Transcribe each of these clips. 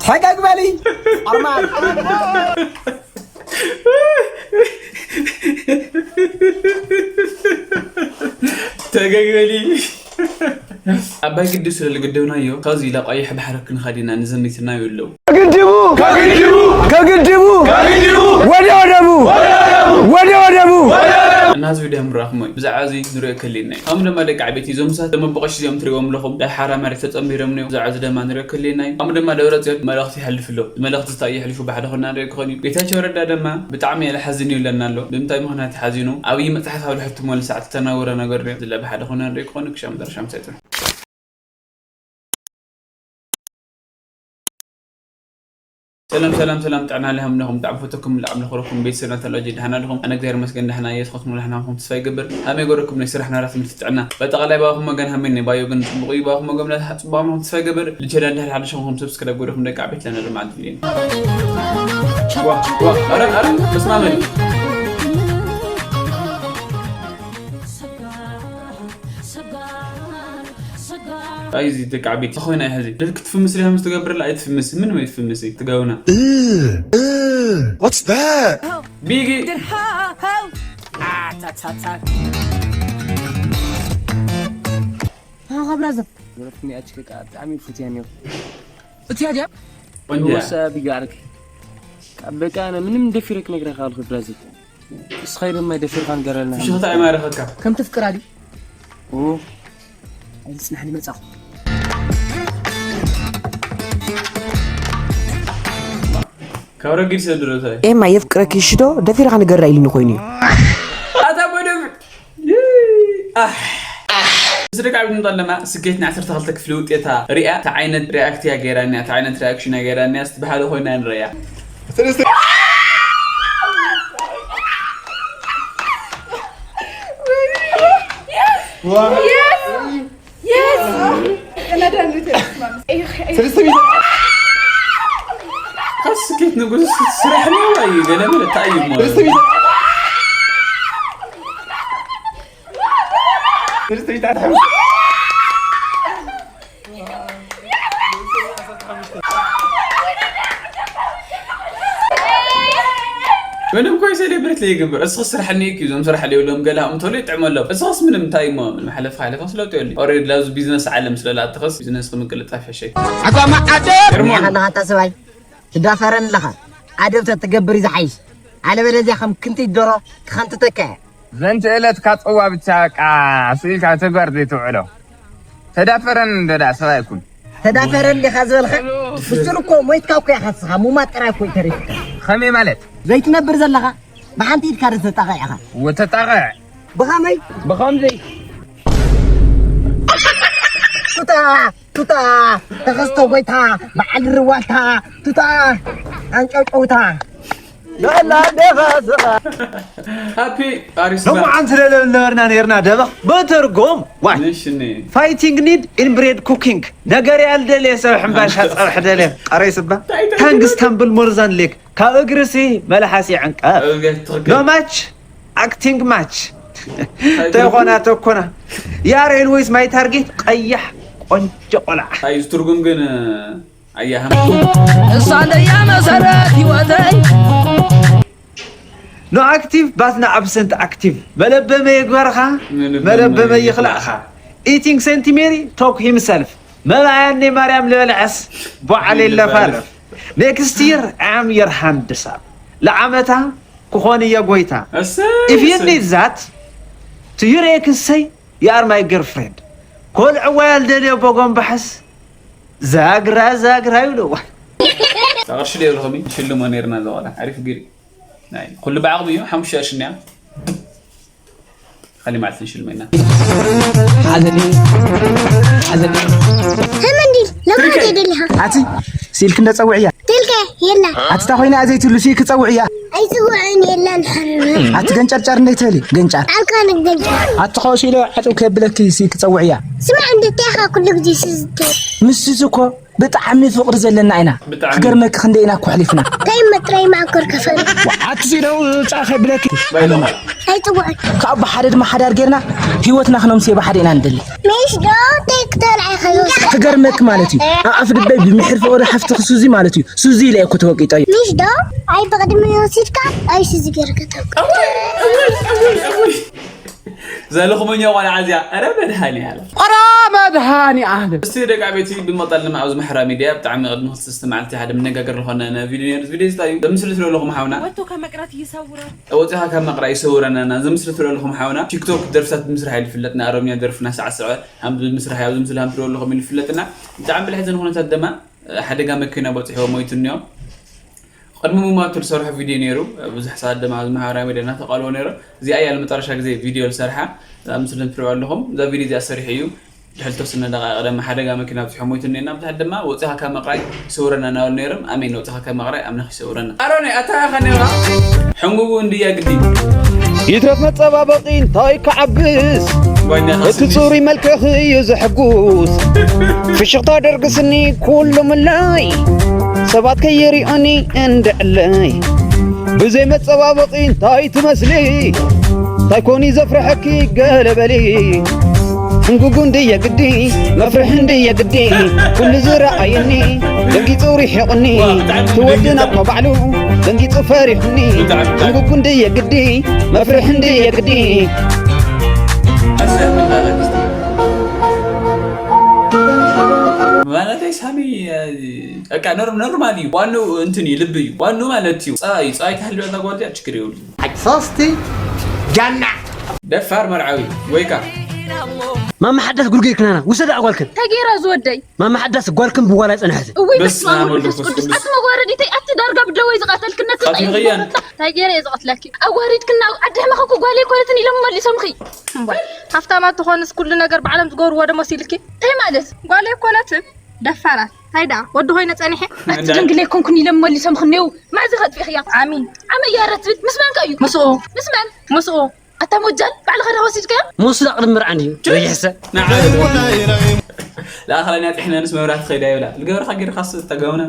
ፈገግ በሊ ኣርማን። ተገግበሊ ኣባይ ግድብ ስለ ዝገደብናዮ ካብዚ ኢላ ቀይሕ ባሕሪ ክንኸድ ኢና ንዘሚትና ይብለው። ከግድቡ ከግድቡ ከግድቡ ወደ ወደቡ ወደ ወደቡ እና ህዝቢ ደም ራኽሞ ብዛዕባ እዚ ንሪኦ ከሊና እዩ። ከም ድማ ደቂ ዓበይቲ እዞም ሰባት ደመበቆሽ እዚኦም ትሪእዎም ኣለኹም ዳይ ሓራ መሬት ተፀንቢሮም ነዮም። ብዛዕባ እዚ ደማ ንሪኦ ከሊና እዩ። ከም ድማ ደብረፅዮን መልእኽቲ ይሓልፍ ኣሎ። መልእኽቲ ዝታይ ይሕልፉ ባሕዲ ኮና ንሪኦ ክኾን እዩ። ጌታቸው ረዳ ድማ ብጣዕሚ ያለ ሓዝን ይብለና ኣሎ። ብምንታይ ምኽንያት ሓዚኑ ኣብይ መፅሓፍ ኣብ ልሕቱ መልሳዕ ተተናገረ ነገር ሪኦ ዝለ ብሓደ ኮና ንሪኦ ክኾን ክሻ መጨረሻ ምሳይ ጥራሕ ሰላም ሰላም ሰላም ጥዕና ለሃምነኹም ብጣዕሚ ፈተኩም ለዓም ለኽረኩም ቤተሰብና ተላጀ ደህና ኣለኹም ኣነ እግዚኣብሔር ይመስገን ደህና እየ። ንስኻትኩም ደህና ኹም ተስፋ ይገብር ሃመይ ጎረኩም ናይ ስራሕ ናራ ትምህርቲ ጥዕና በጠቓላይ ባኹም ወገን ሃመይ ናይ ባዮ ግን ጽቡቕ እዩ። ባኹም ወገን ጽቡቕ ኹም ተስፋ ይገብር ልቸዳ እንድሕር ሓደሽ ኹም ሰብስክራይብ ጎረኩም ደቂ ዓበይቲ ለና ድማ ዓዲ ፍልየን ዋ ዋ ኣረ ኣረ ተስማመን ኣይ እዚ ደቂ ዓበይቲ ኮይና እያ ሕዚ ድል ክትፍምስ ዲኻ ምስ ትገብርላ ኣይትፍምስ ምንም ኣይትፍምስ ትጋውና What's that? ቢጊ ሃው ሃው ኣታታታ ሃ ብራዘር ብረትኒ ኣጭቅቃ ብጣዕሚ ፍትያ ነይሩ እትያ ድያ ቆንጆ እያ። ወሳ ቢጋርክ በቃ ኣነ ምንም ደፊረ ክነግረካ ኣልኩ ብራዘር እስኻይ ድማ ደፊርካ ንገረልና ፍሽኽታ ኣይማረኸካ ከም ትፍቅራ ድዩ ኣይፅናሕኒ መፃኹ ካብ ረጊድ ሰድረታይ ኤማ የፍቅረኪ ሽዶ ደፊርካ ንገራ ኢሉኒ ኮይኑ እዩ ኣታ በደብ ስደቃ ዓብዲ ንጣለማ ስኬት ናይ ዓሰርተ ክልተ ክፍሊ ውጤታ ሪኣ እታ ዓይነት ሪኣክት እያ ገይራኒ እታ ዓይነት ሪኣክሽን እያ ገይራኒ ኣስትበሃለ ኮይና ንረያ Yes! ስኬት ንጉስ ስራሕ ነው እዩ ገለ መለ እንታይ እዩ እሞ ምንም ኮይ ሴሌብሬት ለይግብር እስኺ ስራሕኒ እዩ እዞም ስራሕ ለይብሎም ገለ ሃም ተሎ ይጥዕመሎም እስኺስ ምንም እንታይ እሞ ምንም ሓለፍ ሓለፍ ስለውጥ የለ ኦሬድ ላብዚ ቢዝነስ ዓለም ስለላትኸስ ቢዝነስ ክምቅልጣፍ ሕሸይ ኣታ መዓደ ንዓኻ ሰብኣይ ትዳፈረን ኣለኻ ዓደብ ተትገብር እዩ ዝሓይሽ ኣለበለዚያ ከም ክንቲት ደሮ ክኸንትተካ እየ ዘንቲ እለት ካጽዋ ብቻ ቃ ስኢልካ ተግባር ዘይትውዕሎ ተዳፈረን እንዶ ደኣ ሰብኣይ ኩን ተዳፈረን ዲኻ ዝበልካ ብስሩ እኮ ሞይትካ እኮ ኢኻ ንስኻ ሙማት ጥራይ እኮ እዩ ተሪፍካ ከመይ ማለት ዘይትነብር ዘለኻ ብሓንቲ ኢድካ ዶ ተጣቕዕ ኢኻ ወተጣቕዕ ብኸመይ ብኸምዚ ቱታ ቱታ ተኸስተ ጎይታ በዓል ርዋታ ቱታ ኣንጨውጨውታ ሃፒ ኣሪስታ ንቑዓን ስለለነበርና ነርና ደበኽ በተርጎም ዋይ ንሽኒ fighting need inbred cooking ነገር ያልደልየ ሰብ ሕምባሻ ፀብሒ ደልየ ቀረይ ስባ ታንግስ ታምብል ሞርዛን ሌክ ካብ እግርሲ መልሓስ ይዕንቀፍ ትኽክል no match acting match ተኾና ተኮና ያሬል ወይስ my target ቀያሕ ቆንጆ ቆልዓ ኣይ እዚ ትርጉም ግን ኣያሃም እሳ እንደያ መሰረት ህይወተይ no active but no absent active መለበመ ይግበርኻ መለበመ ይኽላእኻ eating Saint Mary talk himself መባያኒ ማርያም ልበልዐስ በዓል ይለፋለፍ next year I am your hand ሳብ ለዓመታ ክኾን እየ ጎይታ if you need that to your ex say you are my girlfriend ኮልዕዋ ያልደልዮ በጎም ባሕስ ዛግራ ዛግራ ይብልዋ ቅርሺ ዶ ይብልኹም ሽልሞ ነርና ዘቆላ ሓሪፍ ግሪ ናይ ኩሉ ብዓቕሚ እዩ ሓሙሽተ ሽንያ ካሊ ማለት ንሽልሞ ኢና ሓዘኒ ሓዘኒ ህመንዲል ለማት የደሊኻ ኣቲ ሲልክ እንደ ጸውዕያ ትልከ የላ ኣቲ ታ ኮይና ዘይትሉ ሲልክ ጸውዕያ ኣይጽውዕን የላን ሓቢቢ ኣቲ ገንጨርጨር እንደ ትበሊ ገንጫር ኣልካ ንገንጫ ኣቲ ኸው ሲሎ ዓጥው ከብለኪ ሲልክ ጸውዕያ ስማዕ እንድታይኻ ኩሉ ግዜ ስዝተ ምስዚ እኮ ብጣዕሚ ፍቕሪ ዘለና ኢና። ብጣዕሚ። ክገርመኪ ክንደይ ኢና እኮ ኣሕሊፍና። እንታይ መጥረይ ማእኮር ከፈል። ኣቲ ሲደው ጻኸ ብለኪ። ኣይጥውዕን። ካብ ብሓደ ድማ ሓዳር ጌርና ህይወትና ክነምስዮ ብሓደ ኢና ንደሊ። ሚሽ ዶ ቴክተር ኣይኸይወስድ ክገርመኪ ማለት እዩ። ኣብ ኣፍ ልበይ ብምሕር ፍቕሪ ሓፍትኺ ሱዚ ማለት እዩ። ሱዚ ኢለ እኮ ተወቂጠ እዩ። ሚሽ ዶ ኣይ ብቕድሚ ወሲድካ ኣይሲ ዝገርካ ተውቅት ዘለኹመኛ ቆልዓ እዚኣ ረ መድሃኒ ኣለ ኧረ መድሃኒ ኣለ እስቲ ደቂ ቤቲ ብምቕጣል ድማ ኣብዚ ማሕበራዊ ሚድያ ብጣዕሚ ቅድሚ ክልተ መዓልቲ ሓደ መነጋገር ዝኾነ ቪድዮ ነይሩ ቪድዮ ዝታይ እዩ ዘምስሊ ትብሎ ኣለኹም ሓውና ወጥቶ ከመቅረት ይሰውራል ወፂኻ ካብ መቕራ ይሰውረናና ዘምስሊ ትብሎ ኣለኹም ሓውና ቲክቶክ ደርፍታት ብምስራሕ ይፍለጥና ኣሮምኛ ደርፍና ሳዕስዐ ሃም ብምስራሕ ኣብዚ ምስሊ ሃም ትብሎ ኣለኹም ይፍለጥና ብጣዕሚ ብልሕዘን ኩነታት ድማ ሓደጋ መኪና በፂሕዎ ሞይቱ እኒኦ ቅድሚ ምማቱ ዝሰርሖ ቪድዮ ነይሩ ብዙሕ ሰባት ድማ ኣብዚ ማሕበራዊ ሚድያ እናተቃልዎ ነይሩ እዚኣ እያ ንመጨረሻ ግዜ ቪድዮ ዝሰርሓ እዛ ምስሊ ትሪኦ ኣለኹም እዛ ቪድዮ እዚኣ ሰሪሑ እዩ ድሕሪ ተወሰነ ደቃይቅ ድማ ሓደጋ መኪና ኣብፂሖ ሞይቱ እኒኦ ብዛሕ ድማ ወፂኻ ካብ መቅራይ ይሰውረና እናበሉ ነይሮም ኣሜን ወፂኻ ካብ መቅራይ ኣምላኽ ይሰውረና ኣሮኒ ኣታ ኢኻ ነይራ ሕንጉጉ እንድያ ግዲ ይትረፍ መጸባበቒ እንታይ ክዓብስ እቲ ጽሩይ መልክዕኺ እዩ ዘሐጉስ ፍሽኽታ ደርግስኒ ኩሉ ምለይ ሰባት ከይሪኦኒ እንድዕለይ ብዘይ መጸባበቒ እንታይ ትመስሊ እንታይ ኮኒ ዘፍርሐኪ ገለ በሊ ሕንጉጉ እንድየ ግዲ መፍርሒ እንድየ ግዲ ኩሉ ዝረኣየኒ ደንጊጹ ሪሒቕኒ ትወድን ኣባ ባዕሉ ደንጊጹ ፈሪሑኒ ሕንጉጉ እንድየ ግዲ መፍርሒ እንድየ ግዲ ማለተይ ሳሚ በቃ ኖርማል እዩ ዋኑ እንትን እዩ ልቢ እዩ ዋኑ ማለት እዩ ፀባይ እዩ ፀባይ ተሃልዮ እዛ ጓል እዚኣ ችግር የብሉ ሶስቲ ጃና ደፋር መርዓዊ ወይካ ማማ ሓዳስ ጉርጌ ክናና ውሰዳ ጓልክን ተጌራ ዝወደይ ማማ ሓዳስ ጓልክን ብዋላ ይጸንሐት እውይ በስመ በስመ ኣብ ወመንፈስ ወመንፈስ ቅዱስ ቅዱስ። ኣቲ መጓረዲ ተይ ኣቲ ዳርጋ ብደወይ ዝቐተልክነት ኣቲ ንኽያን። እንታይ ገይረ እየ ዝቐትለኪ ኣዋሪድክና ኣደይ መኸኩ ጓል ኣይኮነትን ኢሎም መሊሶምኺ እምበር ሃፍታማት ትኾንስ ኩሉ ነገር ባዕሎም ዝገብርዎ ዶ መሲልኪ እንታይ ማለት ጓል ኣይኮነትን ደፋራት እንታይ ደኣ ወዲ ኮይነ ጸኒሐ ኣቲ ድንግል ኣይኮንኩን ኢሎም መሊሶምኺ እኔው ማዚ ከጥፊእኽያ ኣሚን ኣመይ ያረ ትብል ምስ መን ከ እዩ ምስኡ ምስ መን ምስኡ ኣታ ሞጃል ባዕልኻ ዳ ወሲድካዮ? ሞስላ ቅድሚ ምርዓን እዩ ዘይሕሰ። ለኣኸለና ጥሕነንስ መብራት ኸይዳ ይብላ ልገብርኻ ጌርካስ ተጋውና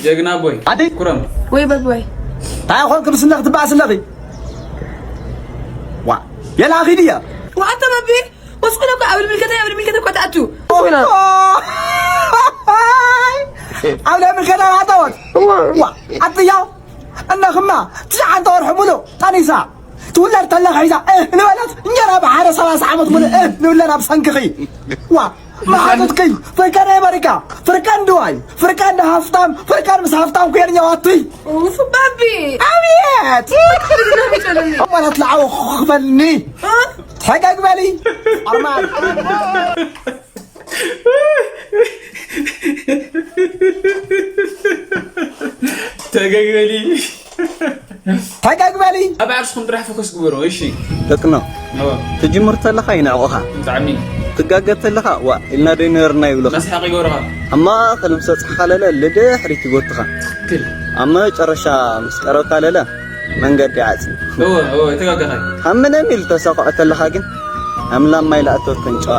ጀግና ቦይ ኣደይ ኩረም ወይ በግባይ እንታይ ኾንክ ብስለኺ ትበኣስ ኣለኺ ዋ የላ ኺድ እያ ዋኣተ መቢ ወስቁ ነኮ ኣብ ልምልከተ ኣብ ልምልከተ እኳ ተኣቱ ኣብ ለምልከታ ኣተወት ዋ ኣጥያ እነኽማ ትሽዓንተ ወርሒ ሙሉእ ጠኒሳ ትውለድ ተለኻ ሒዛ እህ ንበለት እንጀራ ብሓደ ሰላሳ ዓመት ሙሉእ እህ ንብለን ኣብ ሰንክኺ ዋ መሓዙትክይ ፍርቀን ኣሜሪካ ፍርቀን ድዋይ ፍርቀን ሃፍታም ፍርቀን ምስ ሃፍታም ኩየን ኛዋትይ ኡፍ ባቢ ኣብየት ማለት ለዓወ ክኽፈልኒ ሕገግ በሊ ኣርማን ተገግበሊ ፈገግ በሊ ኣብ ዓርስኹም ጥራሕ ፎከስ ግበሩ እሺ ደቅኖ ትጅምር ተለኻ ይንዕቑኻ ብጣዕሚ ትጋገ ተለኻ ዋ ኢልና ዶ ይነበርና ይብሉኻ መስሓቕ ይገብሩኻ ኣብ ማእኸል ምስ በፅሕኻ ለለ ልድሕሪት ይጎትኻ ትክክል ኣብ መጨረሻ ምስ ቀረብካ ለለ መንገዲ ዓፂ እወ እወ ተጋገኻ ካብ ምንም ኢሉ ተሰኽዖ ተለኻ ግን ኣምላም ማይ ለኣተወከን ጨዋ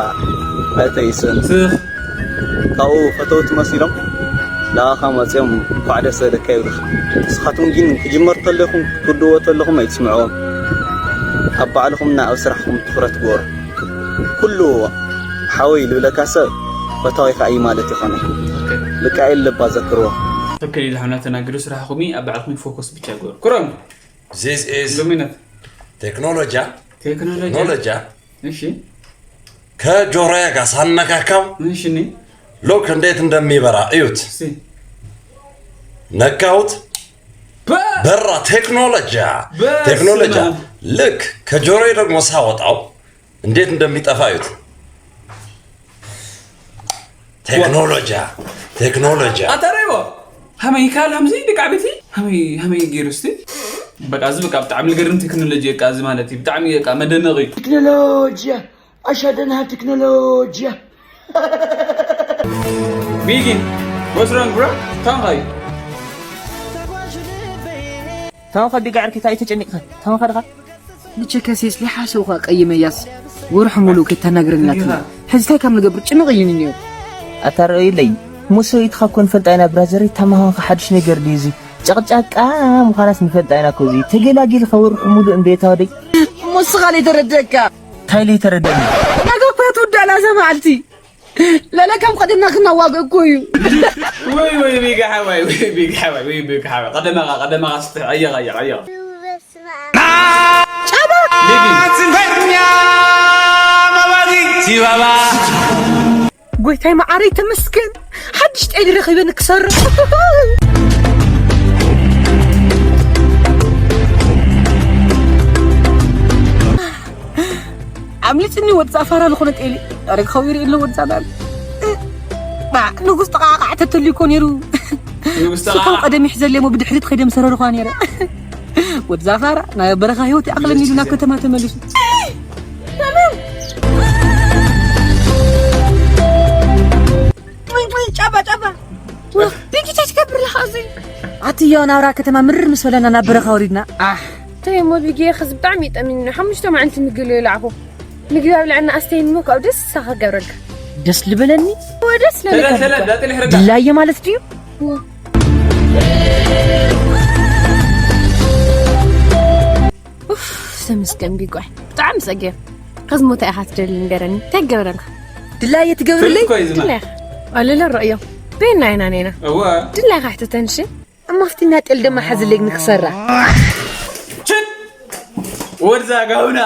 መእተዊ ስእን ስኽ ካብኡ ፈተውቲ መሲሎም ለኣኻ መፅኦም እንኳዕ ደስ ዘለካ ይብሉኻ ንስኻትኩም ግን ክጅመር ተለኹም ክትውድዎ ተለኹም ኣይትስምዕዎም ኣብ ባዕልኹምና ኣብ ስራሕኹም ትኹረት ግበሩ ኩሉ ሓወይ ልብለካ ሰብ ፈታዊ ከዓ እዩ ማለት ይኾነ ልቃኤል ልባ ዘክርዎ ትክክል እዩ ዝሓና ተናግዱ ስራሕኹም ኣብ ባዕልኹም ፎከስ ብቻ ግበሩ ኩረም This is ሉሚነት ቴክኖሎጂያ ቴክኖሎጂ ቴክኖሎጂያ እሺ ከጆሮዬ ጋር ሳነካካው እሺ እኔ ሎክ እንዴት እንደሚበራ እዩት። እሺ ነካሁት፣ በራ። ቴክኖሎጂያ በስመ ቴክኖሎጂያ አብ። ልክ ከጆሮዬ ደግሞ ሳወጣው እንዴት እንደሚጠፋ እዩት። ቴክኖሎጂያ ቴክኖሎጂያ ኣተረይቦ ሃመይ ካል ሃምዚ ደቂ ዓበይቲ ሃመይ ሃመይ ገይሩ እስቲ በቃ እዚ በቃ ብጣዕሚ ዝገርም ቴክኖሎጂ በቃ እዚ ማለት እዩ ብጣዕሚ በቃ መደነቂ እዩ ቴክኖሎጂያ ኣሻደንሃ ቴክኖሎጂያ ሚጊ ወስሮን ብሮ ታንኻዩ ታንኻ ቢጋ ዕርኪ ታይ ተጨኒቅኻ ታንኻ ድኻ ንቸከሲስ ሊሓሰውኻ ቀይመያስ ወርሒ ሙሉእ ከይተናግረና ትብል። ሕዚ እንታይ ከም ንገብር ጭንቕ ኢሉኒ እኒኦ። ኣታ ርኣዩለይ፣ እሞ ሰበይትኻ እኮ ንፈልጣ ኢና ብራዘር፣ ይታማሆንካ ሓድሽ ነገር ድዩ እዚ? ጨቕጫቃ ምዃናስ ንፈልጣ ኢና እኮ እዚ። ተገላጊልካ ወርሒ ሙሉእ እንዴታ ወደይ። እሞ እስኻ ለይተረደእካ። እንታይ ለይተረደእኒ? ነገ እኮ እያ ትውዳእና እዛ መዓልቲ። ለለ ከም ቀደምና ክናዋገ እኮ እዩ። ወይ ወይ ቢጋ ሓዋይ ወይ ቢጋ ሓዋይ ወይ ቢጋ ሓዋይ ቀደማኻ ቀደማኻ ስትሕ ኣየኻ ኣየኻ ኣየኻ። ጫማ። ሊዲ። ጎይታይ መዓረይ ተመስገን ሓድሽ ጤል ረኺበ ንክሰርሕ። ኣምሊጥኒ ወድዛ ፋራ ዝኾነ ጤሊ ኣረግ ኸዊር የለ ወድዛ ዳል ንጉስ ተቃቃዕ ተተልዩ እኮ ነይሩ። ንጉስ ተቃቃዕ ቀደም ይሕዘለ እሞ ብድሕሪት ከይደ ምሰረርኳ ነይረ። ወድዛ ፋራ ናይ በረኻ ህይወት ይኣኽለኒ ኢሉ ናብ ከተማ ተመሊሱ። ጫባ ጫባ ቢንኪ ቻች ከብር ለኻ እዚ ኣትዮ ናብራ ከተማ ምርር ምስ በለና ናብ በረኻ ወሪድና። ኣሕ ተይ እሞ ቢጊ ኸዚ ብጣዕሚ ይጠሚኒ ሓሙሽተ መዓልቲ ምግብ የብላዕኹ። ምግቢ ኣብልዐና ኣስተይን እሞ ካብኡ ደስ ሳኸ ገብረልካ። ደስ ልበለኒ። እወ ደስ ለለካ ሰላም ሰላም ዳጥል ሕረጋ። ድላየ ማለት ድዩ? እወ። ኡፍ ተመስገን ቢጓይ ብጣዕሚ ጸጊብ። ከዚ ሞታ ኢኻ ትደሊ ንገረኒ እንታይ ገብረልካ? ድላየ ትገብርለይ? ፍልጥ እኮ እዩ ዝማ። ድላየ ኣለለ ረእዮ። ቤና ኢና ኔና። እወ። ድላየ ካሕተተንሽ። እሞ ኣብቲ ናጤል ደማ ሓዝለይ ንክሰራ። ችት! ወድዛ ጋውና።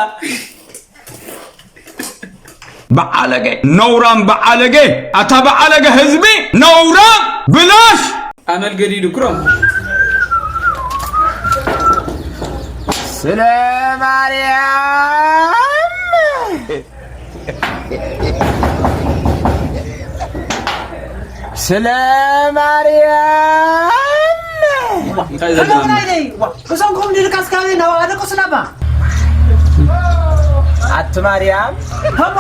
በዓለገ፣ ነውራም በዓለገ፣ ኣታ በዓለገ ህዝቢ፣ ነውራም ብላሽ! ኣመል ገዲዱ ክሮም። ስለ ማርያም። ስለ ማርያም እንታይ ዘገርም? እንታይ ደይ? ዋ፣ እዞም ከም ድልካስ ካበይ ናብ ኣደቆ ስላባ? ኣቲ ማርያም። ሃማ።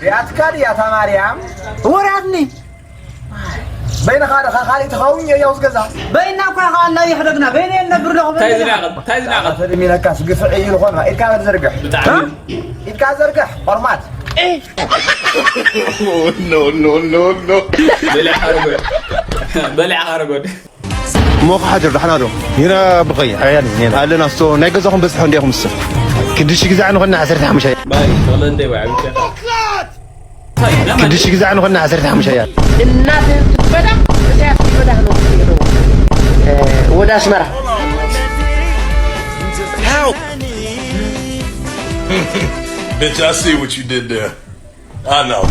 ሪኣትካ ድያ እታ ማርያም? ወራትኒ። በይንኻ ድኻ ካልእ ትኸውን የያውስ ገዛ። በይና እኳ ኸዓ እናየሕደግና፣ በይነ የልነብር ኣለኹ፣ እንታይ በይነ። ዝናቐል? እንታይ ዝናቐል? ኣፈ ደሚነካስ ግፍዒ እዩ ዝኾን፣ ኢድካ ዘርግሕ። ብጣዕሚ። እ? ኢድካ ዘርግሕ፣ ቆርማድ። ኖ፣ ኖ፣ ኖ፣ ኖ። በሊዕኻ ርጎድ። በሊዕኻ ርጎድ። እሞ ኸሓድር ዳሕና ዶ? ሂና ብኸይ፣ ሓያል፣ ኔና። ኣለና ስቶ፣ ናይ ገዛኹም በዝሖ እንዲኹም ስቶ። ክድሽ ግዛዕ ንኾንና ዓሰርተ ሓሙሽተ። ባይ፣ ተቕለ እንደ ባይ፣ ዓብይቲ። ክድሽ ግዛዕ ንኾንና ዓሰርተ ሓሙሽተ እያ። እናተ ትበዳ፣ እዚኣ ትበዳ ነው። እ፣ ወደ ኣስመራ። Help! Bitch, I see what you did there. I know.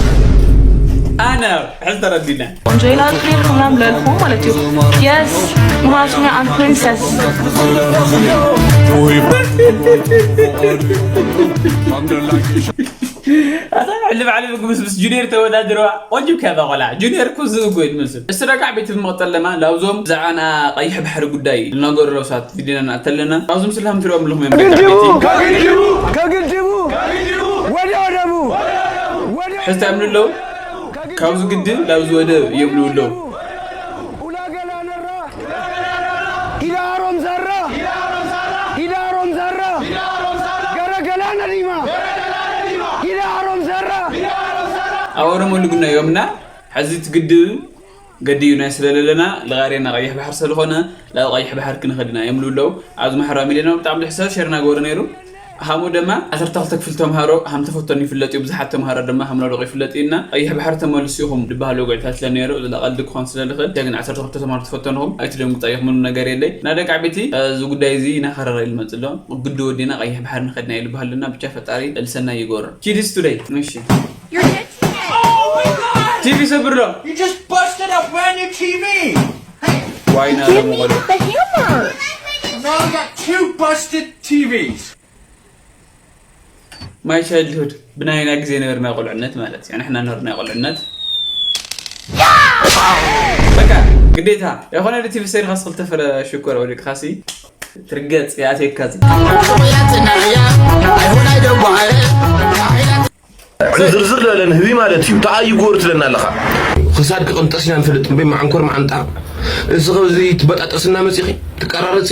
ኣነ ሕዚ ተረዲና። ቆንጆ ኢና ክሪም ምናምን ለልኹ ማለት እዩ። Yes, ምክንያቱ I'm princess። ኣታ ዕልብ ዓሊ ምግቢ ምስ ጁኒየር ተወዳድረዋ። ቆንጆ እኮ እያ እዛ ቆልዓ። ጁኒየር እኮ ዝእጎ እዩ ትመስል። እስቲ ደቂ ዓበይቲ ብምቕጻል ለማ ላብዞም ብዛዕባ ናይ ቀይሕ ባሕሪ ጉዳይ ዝናገሩ ለብሳት ቪድዮና ንኣተለና። ኣብዚ ምስሊ ከም ትሪኦም ኣለኹም እዮም ደቂ ዓበይቲ። ከግድቡ፣ ከግድቡ፣ ወደ ወደቡ፣ ወደ ሕዚ እንታይ ይብሉ ኣለዉ? ካብዚ ግድብ ላብዚ ወደብ እዮም ዝብሉ ኣለዉ። ኡላገላ ነራ፣ ሂዳሮም ዘራ፣ ሂዳሮም ዘራ፣ ገረገላ ነዲማ፣ ሂዳሮም ዘራ። ኣብ ኦሮሞ ልግና እዮም እና፣ ሕዚ እቲ ግድብ ገዲዩና ስለለለና፣ ልቓርየና ቀይሕ ባሕሪ ስለዝኾነ፣ ናብ ቀይሕ ባሕሪ ክንኸድ ኢና እዮም ዝብሉ ኣለዉ። ኣብዚ ማሕበራዊ ሚድያ ድማ ብጣዕሚ ብዙሕ ሰብ ሸር እናገበሮ ነይሩ። ሃሙ ድማ ዓሰርተ ክልተ ክፍሊ ተምሃሮ ሃም ተፈተኑ ይፍለጥ እዩ። ብዙሓት ተምሃሮ ድማ ሃም ለውደቑ ይፍለጥ እዩ እና፣ ቀይሕ ባሕሪ ተመልሱ ኢኹም ዝበሃሉ ወግዕታት ስለ ነይሩ፣ እዚ ቀልዲ ክኾን ስለ ዝኽእል፣ ግን ዓሰርተ ክልተ ተምሃሮ ተፈተንኹም ኣይትደንግጡ ኢኹም፣ ምንም ነገር የለይ። ናይ ደቂ ዓበይቲ፣ እዚ ጉዳይ እዚ እናኸረረ እዩ ዝመጽእ ኣሎ። ግዲ ወዲና ቀይሕ ባሕሪ ንኸድና እዩ ዝበሃል ኣሎ እና፣ ብቻ ፈጣሪ ልሰናይ ይግበሮ። Kids today። እሺ። ቲቪ ሰብር ዶ? You just busted a brand new T V. ዋይና Give me ለመቆለ the hammer. Now we got two busted T Vs. My childhood ብናይና ግዜ ነበርና ቁልዕነት ማለት እዩ። ንሕና ነበርና ቁልዕነት። በቃ ግዴታ የኾነ ቲቪ ሰሪኻስ ክልተ ፈለ ሽኮር ወዲቕኻሲ ትርገጽ ያቴካዚ። ዝርዝር ለለ ንህቢ ማለት እዩ። ተኣይ ይጎር ትለና ኣለኻ። ክሳድ ክቕንጠስ ኢና ንፈልጥ እምበይ መዓንኮር መዓንጣ። እዚ ኸዚ ትበጣጠስና መጺኺ ትቀራረጺ።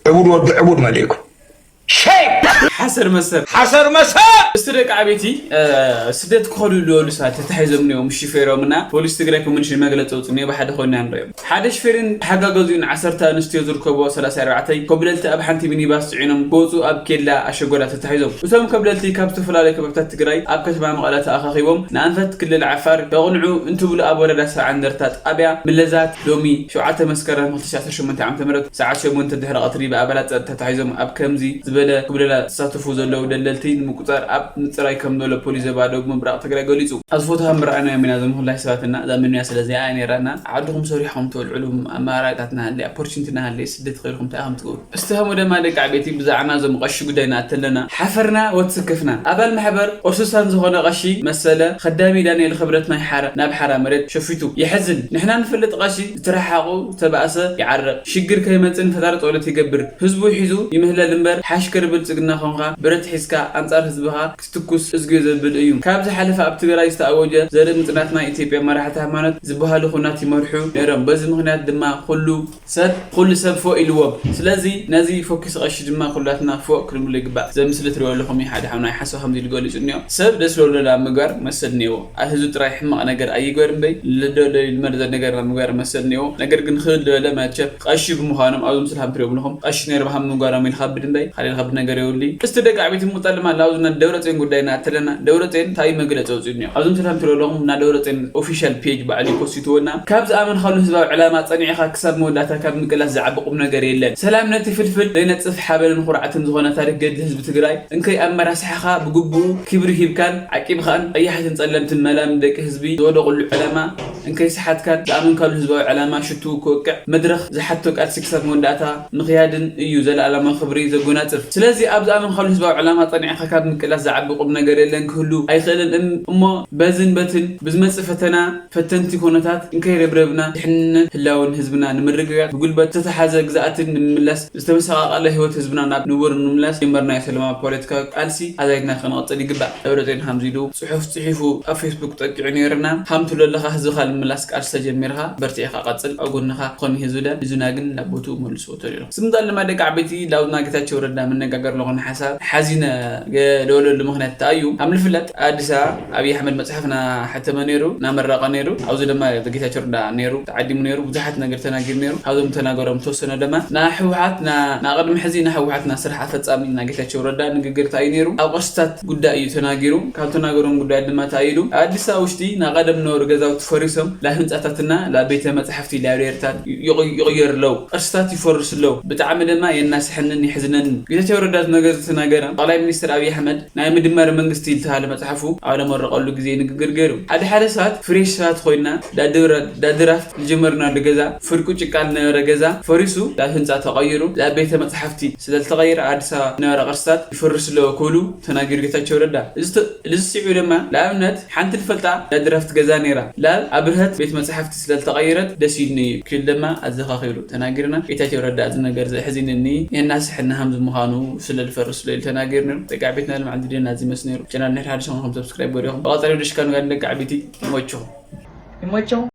ዕቡድ ወዲ ዕቡድ መሊእኩ። ሓሰር መሰር ሓሰር መሰር እስቲ ደቂ ዓበይቲ ስደት ክኸዱ ዝበሉ ሰባት ተታሒዞም እኒኦም ሽፌሮም እና ፖሊስ ትግራይ ኮሚኒሽን መግለፂ ኣውፅኡ እኒኦ ብሓደ ኮይና ንሪኦም። ሓደ ሽፌርን ተሓጋገዚኡን ዓሰርተ ኣንስትዮ ዝርከብዎ ሰላሳ ኣርባዕተ ኮብለልቲ ኣብ ሓንቲ ሚኒባስ ፅዒኖም ክወፁ ኣብ ኬላ ኣሸጎዳ ተታሒዞም። እቶም ኮብለልቲ ካብ ዝተፈላለዩ ከባብታት ትግራይ ኣብ ከተማ መቐለ ተኣኻኺቦም ንኣንፈት ክልል ዓፋር ከቕንዑ እንትብሉ ኣብ ወረዳ ሰብዓ እንደርታ ጣብያ ምለዛት ሎሚ ሸውዓተ መስከረም ክልተ ሺሕ ዓሰርተ ሸሞንተ ዓመተ ምህረት ሰዓት ሸሞንተ ድሕሪ ቀትሪ ብኣባላት ጸጥታ ተታሒዞም ኣብ ከምዚ ዝበለ ክብለላ ዝተሳተፉ ዘለዉ ደለልቲ ንምቁጻር ኣብ ምጽራይ ከም ዘሎ ፖሊስ ዞባ ደቡብ ምብራቕ ትግራይ ገሊጹ። ኣብዚ ፎቶ ከም ረኣናዮም ኢና እዞም ኩላይ ሰባትና እዛ መኖያ ስለ እዚኣ እያ ነይራና ዓድኹም ሰሪሕኹም ትበልዕሉ ኣማራጺታት እናሃለየ ኣፖርቹኒቲ እናሃለየ ስደት ከይድኩም እንታይ ኢኹም ትገብሩ? እስቲ ከምኡ ደማ ደቂ ዓበይቲ ብዛዕና እዞም ቀሺ ጉዳይ ንኣቲ ኣለና። ሓፈርና ወትስከፍና ኣባል ማሕበር ኦርሱሳን ዝኾነ ቀሺ መሰለ ኸዳሚ ዳንኤል ክብረት ናይ ሓራ ናብ ሓራ መሬት ሸፊቱ የሕዝን። ንሕና ንፈልጥ ቀሺ ዝተረሓሓቑ ዝተባእሰ ይዓርቕ ሽግር ከይመጽእ ንፈጣሪ ጸሎት ይገብር ህዝቡ ሒዙ ይምህለል እምበር ሓሽከር ብልጽግና ኾንኻ ብረት ሒዝካ ኣንጻር ህዝብኻ ክትትኩስ እዝግዮ ዘብል እዩ። ካብ ዝሓለፈ ኣብ ትግራይ ዝተኣወጀ ዘርኢ ምጽናት ናይ ኢትዮጵያ መራሕቲ ሃይማኖት ዝበሃሉ ኹናት ይመርሑ ነይሮም። በዚ ምኽንያት ድማ ኩሉ ሰብ ኩሉ ሰብ ፎእ ኢልዎም። ስለዚ ነዚ ፎኪስ ቀሺ ድማ ኩላትና ፎእ ክንብሎ ይግባእ። ዘምስሊ ትሪኦ ኣለኹም እዩ ሓደ ሓው ናይ ሓሳብ ከምዚ ኢሉ ገሊጹ እኒኦ። ሰብ ደስ ለወለላ ምግባር መሰል እኒኦ። ኣብ ህዝቢ ጥራይ ሕማቕ ነገር ኣይግበር እምበይ ልደለዩ ልመርዘ ነገር ምግባር መሰል እኒኦ። ነገር ግን ክእል ዝበለ መቸም ቀሺ ብምዃኖም ኣብዚ ምስሊ ከም ትሪኦ ኣለኹም ቀሺ ነይሮም ሃም ምግባሮም ኢሉ ከብድ እምበይ ካልእ ከብድ ነገር የብሉ። እስቲ ደቂ ዓበይቲ ምቁጣል ድማ ላውዝና ደብረፅዮን ጉዳይ እናተለና ደብረፅዮን እንታይ መግለፂ ኣውፅኡ እኒኦ። ኣብዚ ምስላም ትለለኹም እና ደብረፅዮን ኦፊሻል ፔጅ ባዕሉ ይኮሲትዎ እና ካብ ዝኣመንካሉ ህዝባዊ ዕላማ ፀኒዕኻ ክሳብ መወዳእታ ካብ ምቅላስ ዝዓቢ ቁም ነገር የለን። ሰላም ነቲ ፍልፍል ዘይነፅፍ ሓበንን ኩርዓትን ዝኾነ ታሪክ ገድሊ ህዝቢ ትግራይ እንከይ ኣመራስሓኻ ብግቡኡ ክብሪ ሂብካን ዓቂብኻን ቀያሕትን ፀለምትን መላም ደቂ ህዝቢ ዝወደቑሉ ዕላማ እንከይ ሰሓትካን ዝኣመንካሉ ህዝባዊ ዕላማ ሽትኡ ክወቅዕ መድረኽ ዝሓቶ ቃልሲ ክሳብ መወዳእታ ምኽያድን እዩ ዘለኣለማዊ ክብሪ ዘጎናጽፍ። ስለዚ ኣብ ዝኣመንካሉ ህዝባዊ ዕላማ ጸኒዕካ ካብ ምቅላስ ዝዓቢ ቁም ነገር የለን ክህሉ ኣይኽእልን እም- እሞ በዝን በትን ብዝመጽእ ፈተና ፈተንቲ ኮነታት እንከይረብረብና ድሕንነት ህላወን ህዝብና ንምርግጋጽ ብጉልበት ዝተታሓዘ ግዝኣትን ንምምላስ ዝተመሰቃቀለ ህይወት ህዝብና ናብ ንቡር ንምምላስ ጀመርናዮ ሰላማዊ ፖለቲካዊ ቃልሲ ኣዛይድና ክንቐጽል ይግባእ። ደብረጽዮን ሃምዚሉ ጽሑፍ ጽሒፉ ኣብ ፌስቡክ ጠቂዑ ነይርና። ሃምቱ ለለኻ ህዝብኻ ንምምላስ ቃልሲ ተጀሚርኻ በርቲዕኻ ቀጽል ኣብ ጎንኻ ክኾን ህዝብለ ህዝብና ግን ናብ ቦትኡ መልስዎ ተሪሩ። ስምጣል ድማ ደቂ ዓበይቲ ላውዝና ጌታቸው ረዳ መነጋገር ለኾነ ሓሳብ ሓዚነ ገለወለሉ ምኽንያት እንታይ እዩ? ኣብ ልፍለጥ ኣዲስ ኣበባ ኣብይ ኣሕመድ መጽሓፍና ሓተመ ነይሩ እናመረቐ ነይሩ። ኣብዚ ድማ ጌታቸው ረዳ ነይሩ ተዓዲሙ ነይሩ ብዙሓት ነገር ተናጊሩ ነይሩ። ካብዞም ተናገሮም ተወሰነ ድማ ንሕወሓት ንቅድሚ ሕዚ ንሕወሓት ናብ ስራሕ ኣፈጻሚ ናይ ጌታቸው ረዳ ንግግር እንታይ እዩ ነይሩ? ኣብ ቅርስታት ጉዳይ እዩ ተናጊሩ። ካብ ተናገሮም ጉዳይ ድማ እንታይ ኢሉ? ኣብ ኣዲስ ኣበባ ውሽጢ ናይ ቀደም ነበሩ ገዛውቲ ፈሪሶም ናብ ህንፃታትና ናብ ቤተ መፅሓፍቲ ላይብሬሪታት ይቕየሩ ኣለዉ። ቅርስታት ይፈርሱ ኣለዉ። ብጣዕሚ ድማ የናስሐንን የሕዝነንን። ጌታቸው ረዳ እዚ ነገር ዝተናገረ ጠቕላይ ሚኒስትር ኣብይ ኣሕመድ ናይ ምድማር መንግስቲ ዝተባሃለ መፅሓፉ ኣብ ለመረቐሉ ግዜ ንግግር ገይሩ። ሓደ ሓደ ሰባት ፍሬሽ ሰባት ኮይና ዳድራፍት ዝጀመርናሉ ገዛ ፍርቁ ጭቃ ዝነበረ ገዛ ፈሪሱ ናብ ህንፃ ተቐይሩ ናብ ቤተ መፅሓፍቲ ስለዝተቐየረ ኣዲስ ኣበባ ዝነበራ ቅርስታት ይፈርሱ ኣለዎ ክብሉ ተናጊሩ ጌታቸው ረዳ። እዚ ስዒቡ ድማ ንኣብነት ሓንቲ ልፈልጣ ዳድራፍት ገዛ ነይራ ላብ ኣብርሀት ቤት መፅሓፍቲ ስለዝተቐየረት ደስ ኢልኒ እዩ ክብል ድማ ኣዘኻኺሩ ተናጊርና። ጌታቸው ረዳ እዚ ነገር ዘሕዚንኒ የናስሐኒ ሃምዚ ምዃኑ ስለዝፈርስ ስለ ኢሉ ተናጊሩ ነይሩ። ደቂ ዓበይትና ልምዓት ቪድዮና እዚ መስል ነይሩ። ቻናል ንሕድ ሓደ ሰሙን ከም ሰብስክራይብ ገሪኹም ብቐፃሊ ወደ ሽካኑ ጋር ደቂ ዓበይቲ ይመችኹም። ይመችኹም።